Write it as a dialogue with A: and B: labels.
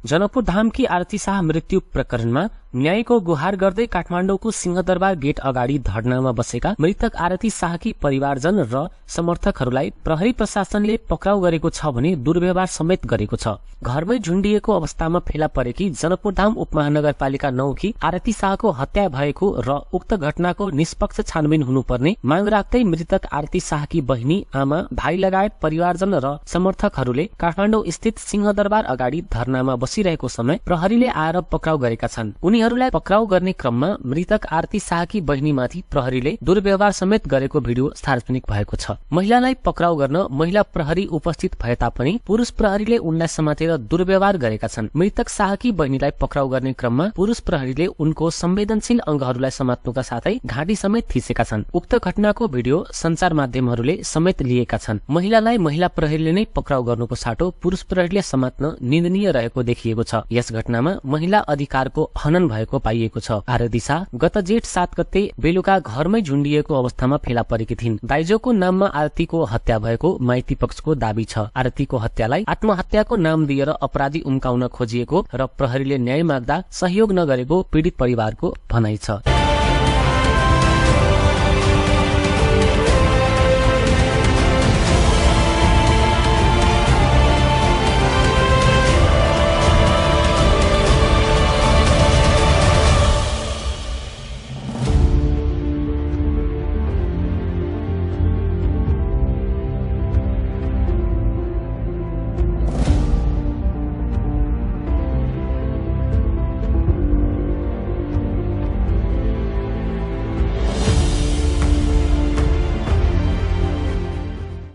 A: जनकपुर धामकी आरती शाह मृत्यु प्रकरणमा न्यायको गुहार गर्दै काठमाडौँको सिंहदरबार गेट अगाडि धरनामा बसेका मृतक आरती शाहकी परिवारजन र समर्थकहरूलाई प्रहरी प्रशासनले पक्राउ गरेको छ भने दुर्व्यवहार समेत गरेको छ। घरमै झुण्डिएको अवस्थामा फेला परेकी जनकपुर धाम उपमहानगरपालिका 9 की आरती शाहको हत्या भएको र उक्त घटनाको निष्पक्ष छानबिन हुनुपर्ने माग राख्दै मृतक आरती शाहकी बहिनी, आमा, भाइ लगायत परिवारजन र समर्थकहरूले काठमाडौँ स्थित सिंहदरबार अगाडि धरनामा बसिरहेको समय प्रहरीले आएर पक्राउ गरेका छन्। उनीहरूलाई पक्राउ गर्ने क्रममा मृतक आरती शाहकी बहिनीमाथि प्रहरीले दुर्व्यवहार समेत गरेको भिडियो सार्वजनिक भएको छ। महिलालाई पक्राउ गर्न महिला प्रहरी उपस्थित भए तापनि पुरुष प्रहरीले उनलाई समातेर दुर्व्यवहार गरेका छन्। मृतक शाहकी बहिनीलाई पक्राउ गर्ने क्रममा पुरुष प्रहरीले उनको संवेदनशील अंगहरूलाई समात्नुका साथै घाँटी समेत थिचेका छन्। उक्त घटनाको भिडियो सञ्चार माध्यमहरूले समेत लिएका छन्। महिलालाई महिला प्रहरीले नै पक्राउ गर्नुको साटो पुरुष प्रहरीले समात्न निन्दनीय रहेको देखिएको छ। यस घटनामा महिला अधिकारको हनन भएको पाइएको छ। आरती शाह गत जेठ 7 गते बेलुका घरमै झुण्डिएको अवस्थामा फेला परेकी थिइन्। दाइजोको नाममा आरतीको हत्या भएको माइती पक्षको दाबी छ। आरतीको हत्यालाई आत्महत्याको नाम दिएर अपराधी उम्काउन खोजिएको र प्रहरीले न्याय माग्दा सहयोग नगरेको पीडित परिवारको भनाइ छ।